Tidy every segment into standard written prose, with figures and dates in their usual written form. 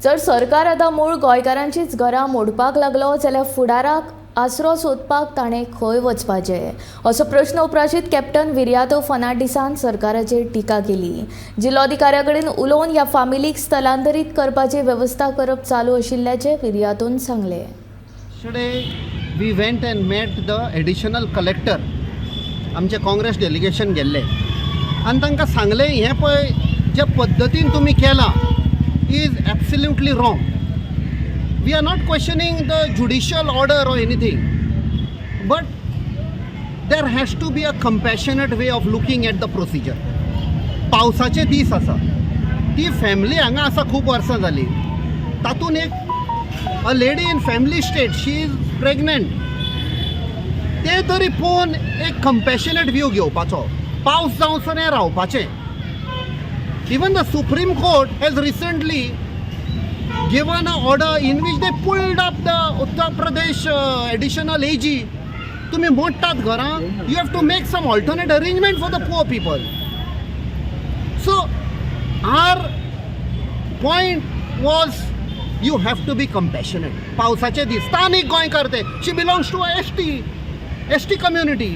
जर सरकार आतां मूळ गोंयकारांचीच घरां मोडपाक लागलो जाल्यार फुडाराक आसरो सोदपाक ताणें खंय वचपाचें, असो प्रश्न उप्राशीत कॅप्टन विरियातो फर्नांडीसान सरकाराचेर टिका केली. जिल्लोधिकाऱ्या कडेन उलोवन ह्या फामिलीक स्थलांतरीत करपाची वेवस्था करप चालू आशिल्ल्याचें विरियातोन सांगलें. Yesterday we went and met the additional collector. आमचें काँग्रेस डेलिगेशन गेल्लें आनी तांकां सांगलें, हें पळय, जे पद्दतीन तुमी केलां is absolutely wrong. We are not questioning the judicial order or anything, but there has to be a compassionate way of looking at the procedure. पावसाचे दीस आसा, ती फॅमिली हांगा आसा खूब वर्सां जालीं. तातूंत एक a lady in family state, she is pregnant. ते तरी पळोवन एक कंपॅशनेट व्यू घेवपाचो. पावस जावसर हें रावपाचें. Even the Supreme Court has recently given a order in which they pulled up the Uttar Pradesh additional AG. तुमी मोडटात घरां, you have to make some alternate arrangement for the poor people. So our point was, you have to be compassionate. पावसाचे दीस, स्थानीक गोंयकार ते, she belongs to ST community.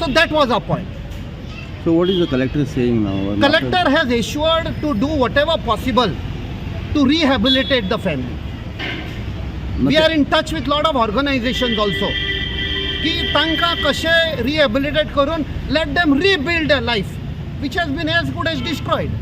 So that was our point. So what is the collector saying now? Collector has assured to do whatever possible to rehabilitate the family. We are in touch with lot of organizations also की तांकां कशें rehabilitate करून let them rebuild their life, which has been as good as destroyed.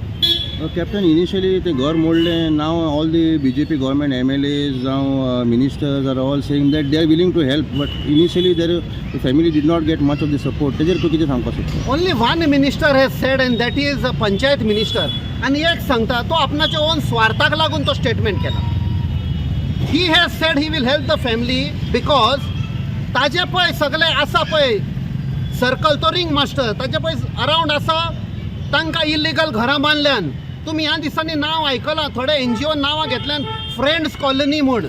Captain, initially ते घर मोडले. Now all the BJP government MLAs जावं ministers are all saying that they are willing to help, but initially their the family did not get much of the support. तेजेर तूं कितें सांगपाक सोदता? Only one minister has said, and that is a panchayat minister. आनी एक सांगता, तो आपणाच्या own स्वार्थाक लागून तो स्टेटमेंट केला. He has said he will help the family because ताजे पळय सगळे आसा पळय सर्कल, तो रिंग मास्टर, ताजे पळय अरावंड आसा, तांकां इलिगल घरां बांदल्यान. तुमी ह्या दिसांनी नांव आयकलां, थोडे एनजीओ नांवां घेतल्यान, फ्रेंड्स कॉलनी म्हूण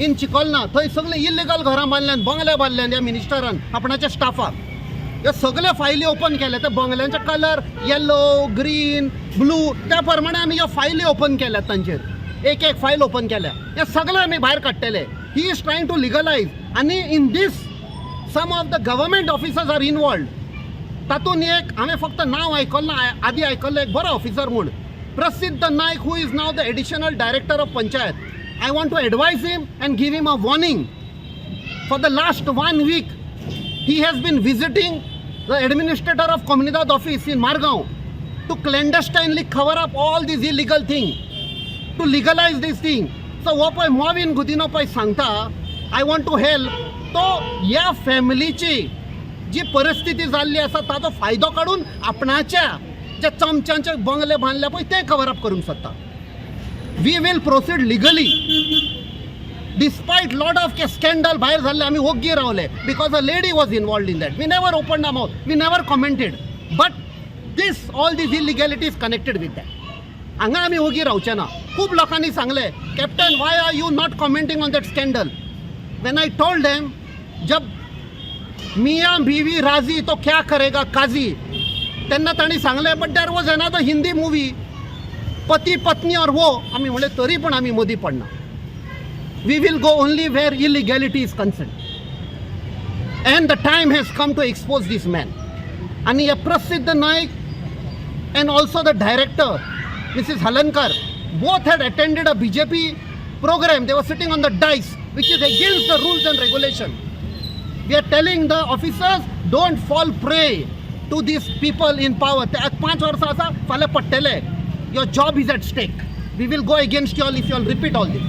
इन चिकोलना, थंय सगळे इलिगल घरां बांदल्यान, बंगले बांदल्यान ह्या मिनिस्टरान आपणाच्या स्टाफाक. ह्यो सगळे फायली ओपन केल्या. त्या बंगल्यांचे कलर येलो, ग्रीन, ब्लू, त्या प्रमाणे आमी ह्यो फायली ओपन केल्यात. तांचेर एक एक फायल ओपन केल्या. हे सगळे आमी भायर काडटले. He is trying to legalize आनी in this some of the government officers are involved. तातूंत एक हांवें फक्त नांव आयकल्लें, आदी आयकल्लें, एक बरो ऑफिसर म्हूण, प्रसिद्ध Naik, who is now the additional director of panchayat. I want to advise him and give him a warning. For the last one week, he has been visiting the administrator of Comunidade office in Margao to clandestinely cover up all these illegal thing, to legalize this thing. So हो पळय मॉविन गुदिनो पळय सांगता, "I want to help." तो ह्या फॅमिलीची जी परिस्थिती जाल्ली आसा ताचो फायदो काडून आपणाच्या जे चमच्यांचे बंगले बांदले पळय, ते कवर अप करूंक सोदता. We will proceed legally. Despite lot of scandal भायर जाल्ले, आमी ओग्गी रावले because a lady was involved in that. We never open our mouth, we never commented, but this all these illegalities connected with that. हांगा आमी ओगी रावचे ना. खूब लोकांनी सांगलें, "Captain, why are you not commenting on that scandal?" When I told them, "जब मियाँ बीवी राजी तो क्या करेगा काजी," तेन्ना तांणी सांगलें, "But there was another Hindi movie, पती पत्नी और वो." आमी म्हणलें, तरी पण आमी मदीं पडना. We will go only where illegality is concerned. And the time has come to expose this man. आणि हे प्रसिद्ध Naik and also the director, Mrs. Halankar, both had attended a BJP program. They were sitting on the dais, which is against the rules and regulation. We are telling the officers, don't fall prey to these people in power. ते आज 5 वर्सां आसा, फाल्यां पडटले. Your job is at stake. We will go against you all if you all repeat all this.